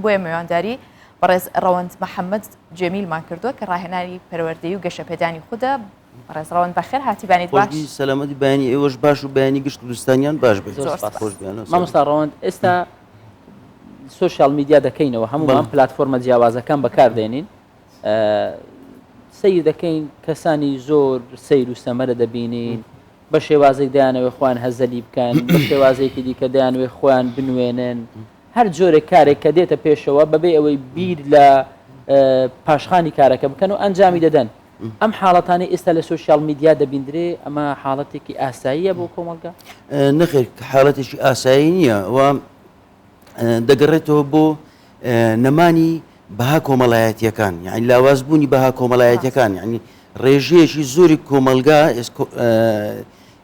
بۆیە میوانداری بەڕێز ڕەوەند محەممەد جێمیلمان کردووە کە ڕاهێنانی پەروەردەیی و گەشەپێدانی خودە. بەڕێز ڕەوەند بەخێر هاتی بانیت باش. خۆشبی سەلامەتی بەیانی ئێوەش باش و بەیانی گشت کوردستانیان باش بێت. زۆر سپاس. خۆش بیان. مامۆستا ڕەوەند ئێستا سۆشیال میدیا دەکەینەوە هەموومان پلتفۆرمە جیاوازەکان بەکاردێنین سیر دەکەین کەسانی زۆر سیر و سەمەرە دەبینین بە شێوازێک دەیانەوێت خۆیان هەزەلی بکەن بە شێوازێکی دیکە دەیانوێت خۆیان بنوێنن هەر جۆرێک کارێک کە دێتە پێشەوە بەبێ ئەوەی بیر لە پاشخانی کارەکە بکەن و ئەنجامی دەدەن. ئەم حاڵەتانەی ئێستا لە سۆشیال میدیا دەبیندرێ ئەمە حاڵەتێکی ئاساییە بۆ کۆمەڵگا؟ نەخێر حاڵەتێکی ئاسایی نییە و دەگەڕێتەوە بۆ نەمانی بەها کۆمەڵایەتیەکان یعنی لاوازبوونی بەها کۆمەڵایەتیەکان یعنی ڕێژەیەکی زۆری کۆمەڵگا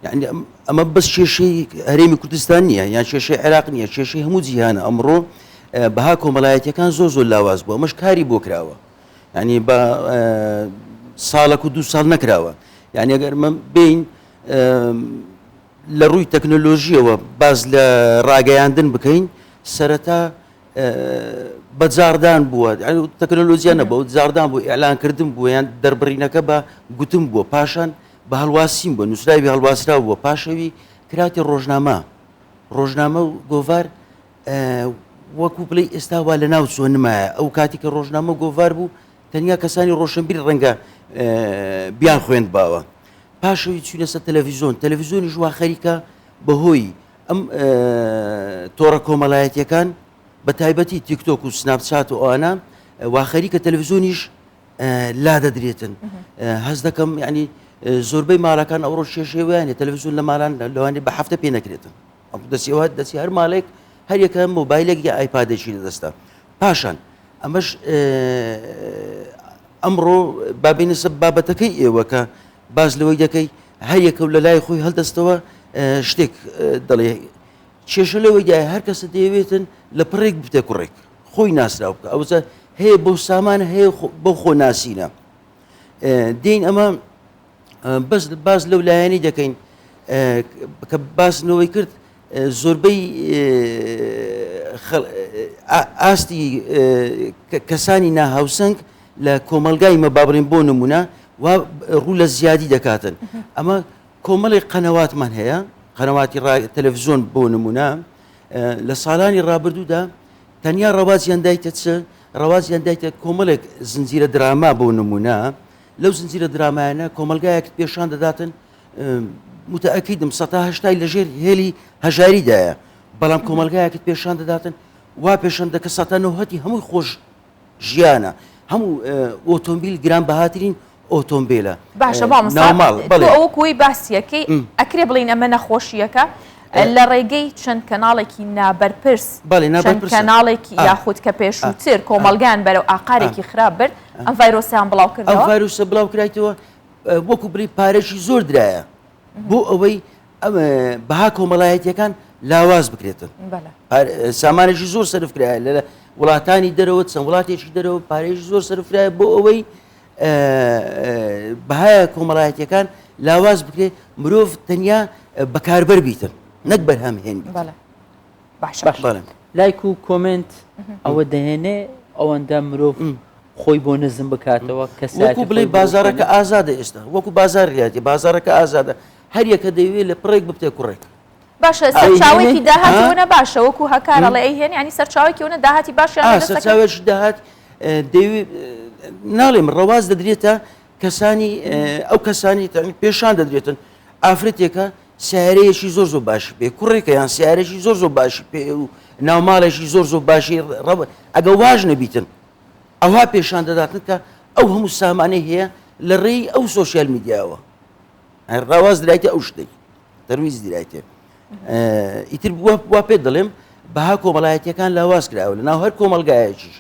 یعنی ئەمە بەس کێشەی هەرێمی کوردستان نییە یان کێشەی عێراق نییە کێشەی هەموو جیهانە ئەمڕۆ بەها کۆمەڵایەتیەکان زۆر زۆر لاواز بوو ئەمەش کاری بۆ کراوە یعنی بە ساڵک و دوو ساڵ نەکراوە یعنی ئەگەر من بین لە ڕووی تەکنۆلۆژیەوە باز لە ڕاگەیاندن بکەین سەرەتا بە جاڕدان بووە تەکنۆلۆژیا نەبوو جاڕدان بوو ئیعلانکردن بووە یان دەربڕینەکە بە گوتن بووە پاشان بە هەڵواسین بووە نووسراوی هەڵواسراو بووە پاشەوی کراتی ڕۆژنامە ڕۆژنامە و گۆڤار وەکو بڵێ ئێستا وا لە ناو چۆن نمایە ئەو کاتی کە ڕۆژنامە و گۆڤار بوو تەنیا کەسانی ڕۆشنبیر ڕەنگە بیان خوێند باوە پاشەوی چوینە سەر تەلەڤیزۆن تەلەڤیزۆنیش وا خەریکە بەهۆی ئەم تۆڕە کۆمەڵایەتیەکان بە تایبەتی تیکتۆک و سناپچات و ئەوانە وا خەریکە تەلەڤزیۆنیش لا دەدرێتن هەز دەکەم یعنی زۆربەی ماڵەکان ئەوڕۆ شێشێویانە تەلەڤزیۆن لە ماڵان لەوانێ بە هەفتە پێ نەکرێتن دەستیەوە دەستی هەر ماڵێک هەر یەکە مۆبایلێک یا ئایپادێکی لەدەستە پاشان ئەمەش ئەمڕۆ بابینە سەر بابەتەکەی ئێوە کە باس لەوەی دەکەی هەر یەکە و لە لای خۆی هەڵدەستەوە شتێک دەڵێ کێشە لەوەیدایە هەر کەسە دەیەوێتن لە پڕێک بتە کوڕێک خۆی ناسراو بکە ئەوجا هەیە بۆ سامان هەیە بۆ خۆ ناسینە دین ئەمە بەس باس لەو لایەنی دەکەین کە باس لەوەی کرد زۆربەی ئاستی کەسانی ناهاوسەنگ لە کۆمەڵگای مە با بڵێین بۆ نمونە وا ڕوو لە زیادی دەکاتن ئەمە کۆمەڵێک قەنەواتمان هەیە قەنەواتی تەلەڤزیۆن بۆ نمونە لە ساڵانی ڕابردوودا تەنیا ڕەوازیان دایتە چ ڕەوازیان دایتە کۆمەڵێک زنجیرە دراما بۆ نمونە لەو زنجیرە درامایانە کۆمەلگایەک پێشان دەداتن متەئەکیدم سەتا هەشتای لەژێر هێلی هەژاریدایە بەڵام کۆمەلگایەکت پێشان دەداتن وا پێشان دەکە سەتا نەوهەتی هەمووی خۆش ژیانە هەموو ئۆتۆمبیل گرانبەهاترین ئۆتۆمبیلە باشە مامۆستا ناوماڵ تۆ بەڵێ ئەوە کۆی باسیەکەی ئەکرێ بڵین ئەمە نەخۆشیەکە لە ڕێگەی چەند کەناڵێکی نابەرپرس بەڵێ چەند نابەرپرسە کەناڵێکی ئا یاخود کە ئا پێشووتر ئا کۆمەڵگان بەرەو ئا ئاقارێکی خراپ برد ئەم ڤایرۆسیان بڵاو ئەم کردەوە ڤایرۆسە بڵاو کرایتەوە وەکو بڵێی پارەشی زۆر درایە بۆ ئەوەی بەها کۆمەڵایەتیەکان لاواز بکرێتن سامانێکی زۆر سەرف کرایە لە وڵاتانی دەرەوە چەند وڵاتێکی دەرەوە پارێکی زۆر سەرف کرایە بۆ ئەوەی بەهای کۆمەڵایەتیەکان لاواز بکرێت مرۆڤ تەنیا بەکاربەر بیتن نەک بەرهەم هێن باشە لایک و کۆمنت ئەوە دەهێنێ ئەوەندە مرۆڤ خۆی بۆ نزم بکاتەوە کەسایەتی بڵێ بازارەکە ئازادە ئێستا وەکو بازار ریاتی بازارەکە ئازادە هەر یەکە دەیەوێت لە پڕێک ببتە کوڕێک. باشە سەرچاوەیەکی داهاتی ئەوەنە باشە وەکو هەکار ئەڵێ ئەیهێن یانی سەرچاوەیەکی ئەوەنە داهاتی باشیان لێ دەست دەکەن؟ سەرچاوەیەکی داهات دەیەوێت ناڵێم ڕەواز دەدرێتە کەسانی ئەو کەسانی پێشان دەدرێتن ئافرەتێکە سیارەیەکی زۆر زۆر باشی پێ کوڕێکە یان سیارێکی زۆر زۆر باشی پێ و ناوماڵێکی زۆر زۆر باشی ڕەوە ئەگە واژ نەبیتن ئەوها پێشان دەداتن کە ئەو هەموو سامانەی هەیە لە ڕێی ئەو سۆشیال میدیاوە ڕاواز درایتە ئەو شتەی تەرویج درایتێ ئیتر وا پێت دەڵێم بەها کۆمەڵایەتیەکان لاواز کراوە لە ناو هەر کۆمەلگایەکیش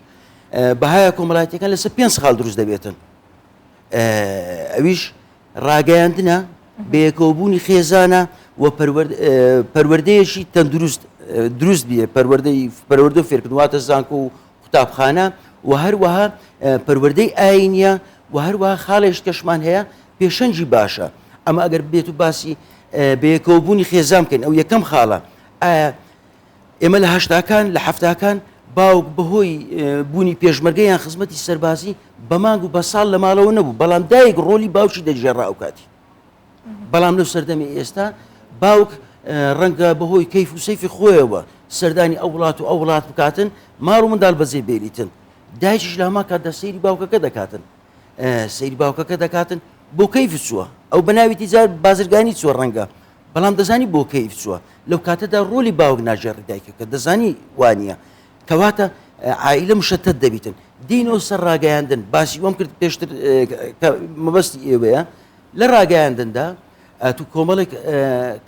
بەهای کۆمەڵایەتیەکان لەسەر پێنج خاڵ دروست دەبێتن ئەویش ڕاگەیاندنە بەیەکەوەبوونی خێزانە و پەروەردەیەکی تەندروست دروست بێ پەروەردەی پەروەردە و فێرکردن واتە زانکۆ و قوتابخانە و هەروەها پەروەردەی ئاینیە و هەروەها خاڵێش کەشمان هەیە پێشەنگی باشە ئەمە ئەگەر بێت و باسی بەیەکەوەبوونی خێزان بکەین ئەو یەکەم خاڵە ئایا ئێمە لە هەشتاکان لە حەفتاکان باوک بەهۆی بوونی پێشمەرگە یان خزمەتی سەربازی بە مانگ و بە ساڵ لە ماڵەوە نەبوو بەڵام دایک ڕۆلی باوکی دەگێڕا ئەو کاتی بەڵام لەو سەردەمی ئێستا باوک ڕەنگە بەهۆی کەیف و سەیفی خۆیەوە سەردانی ئەو وڵات و ئەو وڵات بکاتن ماڵ و منداڵ بەجێ بێلیتن دایکیش لە هەمان کاتدا سەیری باوکەکە دەکاتن سەیری باوکەکە دەکاتن بۆ کەیف چووە ئەو بەناوی تیجار بازرگانی چووە ڕەنگە بەڵام دەزانی بۆ کەیف چووە لەو کاتەدا ڕۆلی باوک ناگێڕی دایکەکە دەزانی وانە کەواتە عائیلە مشەتەت دەبیتن دینەوە سەر ڕاگەیاندن باسی وەم کرد پێشتر مەبەستی ئێوەیە لە ڕاگەیاندندا ئەتوو کۆمەڵێک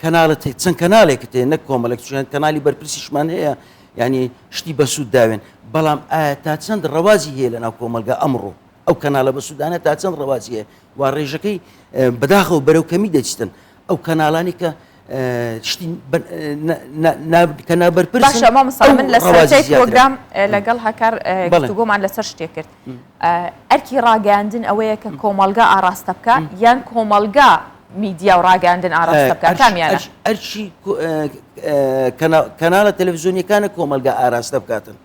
کەناڵت هەیە چەند کەناڵێکت هەیە نەک کۆمەڵێک چیان کەنالی بەرپرسیشمان هەیە یعنی شتی بەسوود داوێن بەڵام ئایا تا چەند ڕەوازی هەیە لەناو کۆمەڵگا ئەمڕۆ ئەو کەناڵە بەسوودانە تا چەند ڕەوازی هەیە و ڕێژەکەی بەداخەوە بەرەو کەمی دەچتن ئەو کەناڵانی کە شتی کە نابەرپرسن باشە مامۆستا من لە سەرەتای پرۆگرام لەگەڵ هەکار گفتوگۆمان لەسەر شتێک کرد ئەرکی ڕاگەیاندن ئەوەیە کە کۆمەڵگا ئاڕاستە بکا یان کۆمەڵگا میدیا و ڕاگەیاندن ئاڕاستە بکا کامیانە؟ ئەرکی کەناڵە تەلەڤزیۆنیەکانە کۆمەڵگا ئاراستە بکاتن.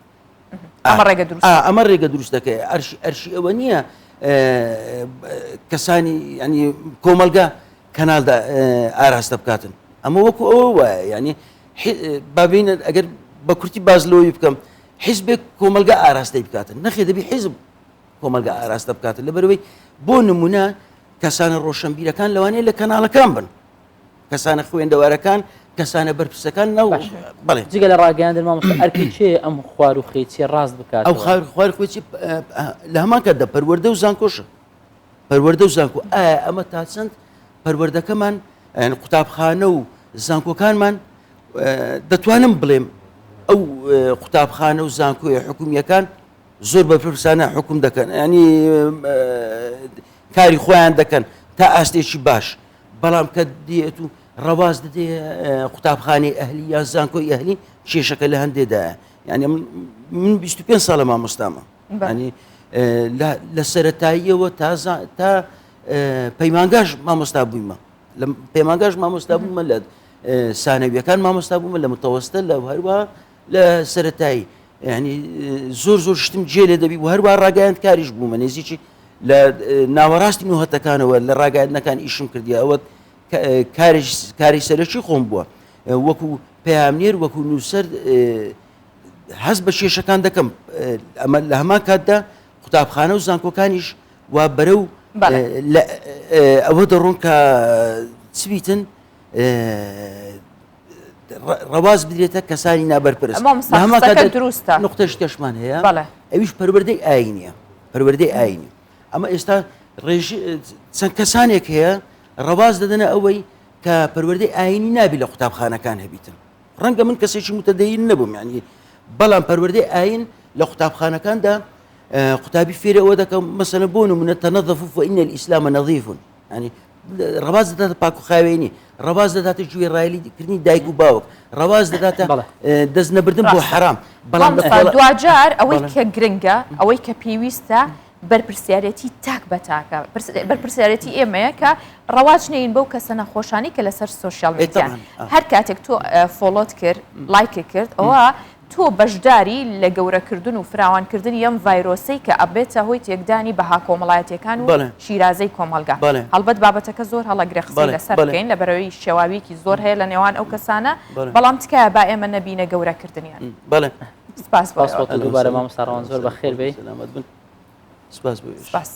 ئەمە ڕێگە دروست ئەمە ڕێگە دروست دەکەی ئەرشی ئەرشی ئەوە نییە کەسانی ینی کۆمەلگا کەنالدا ئاراستە بکاتن ئەمە وەکو ئەوە وایە ینی بابینە ئەگەر بە کورتی باز لەوەی بکەم حیزبێک کۆمەلگا ئاراستەی بکاتن نەخێ دەبی حیزب کۆمەلگا ئاراستە بکاتن لەبەرەوەی بۆ نمونە کەسانە ڕۆشنبیرەکان لەوانەیە لە کەناڵەکان بن کەسانە خوێندەوارەکان کەسانە بەرپرسەکان ناو بەڵێ جگە لە ڕاگەیاندن مامۆستا ئەرکی چێ ئەم خوار و خێچی ڕاست بکات ئەو خوار خوار خۆچی لە هەمان کاتدا پەروەردە و زانکۆشە پەروەردە و زانکۆ ئایا ئەمە تا چەند پەروەردەکەمان قوتابخانە و زانکۆکانمان دەتوانم بڵێم ئەو قوتابخانە و زانکۆیە حکومیەکان زۆر بەرپرسانە حکوم دەکەن ینی کاری خۆیان دەکەن تا ئاستێکی باش بەڵام کە دێت و ڕەواز دەدێ قوتابخانەی ئەهلی یان زانکۆی ئەهلی کێشەکە لە هەندێدایە یعنی من 25 ساڵە مامۆستامە ینی لە سەتاییەوە تا تا پەیمانگاش مامۆستا بوویمە لە پەیمانگاش مامۆستا بوومە لە سانەویەکان مامۆستا بوومە لە متەوەستە لە هەروە لە سەتایی ینی زۆر زۆر شتم جێ لێ دەبی و هەروە ڕاگەیاند کاریش بوومە نێزیکی لە ناوەڕاستی نوهەتەکانەوە لە ڕاگەیاندنەکان ئیشم کردی ئەوە کاری سەرەکی خۆم بووە وەکو پەیامنێر وەکو نووسەر هەست بە کێشەکان دەکەم ئەمە لە هەمان کاتدا قوتابخانە و زانکۆکانیش وا بەرەو ئەوە دەڕۆن کە چ بیتن ڕەواز بدرێتە کەسانی نابەرپرس دروستە نقطەش کەشمان هەیە ئەویش پەروەردەی ئاینیە پەروەردەی ئاینی ئەمە ئێستا ڕێژ چەند کەسانێک هەیە ڕەواز دەدەنە ئەوەی کە پەروەردەی ئاینی نابی لە قوتابخانەکان هەبیتن ڕەنگە من کەسێکی متدەین نەبووم یعنی بەڵام پەروەردەی ئاین لە قوتابخانەکاندا قوتابی فێرە ئەوە دەکەم مەسەلەن بۆ نمونە تنظفوا فإن الإسلام نظيف ینی ڕەواز دەداتە پاک و خاوێنی ڕەواز دەداتە گوێڕایەلی کردنی دایک و باوک ڕەواز دەداتە دەست نەبردن بۆ حەرام بەڵام دواجار ئەوەی کە گرنگە ئەوەی کە پێویستە بەرپرسیارێتی تاک بە تاکە، بەرپرسیارێتی ئێمەیە کە ڕەواج نەین بەو کەسە نەخۆشانەی کە لەسەر سۆشیال میدیان. هەر کاتێک تۆ follow ت کرد، لایکت کرد، ئەوە تۆ بەشداری لە گەورەکردن و فراوانکردنی ئەم ڤایرۆسەی کە ئەبێتە هۆی تێکدانی بەها کۆمەڵایەتیەکان و شیرازەی کۆمەڵگا. هەڵبەت بابەتەکە زۆر هەڵەگرە قسەی لەسەر بکەین لەبەرئەوەی شێواویەکی زۆر هەیە لە نێوان ئەو کەسانە، بەڵام تکایە با ئێمە نەبینە گەورەکردنیان. سپاس بۆ دووبارە مامۆستا ڕەوان زۆر بەخێر بێی. سپاس بۆ سپاس.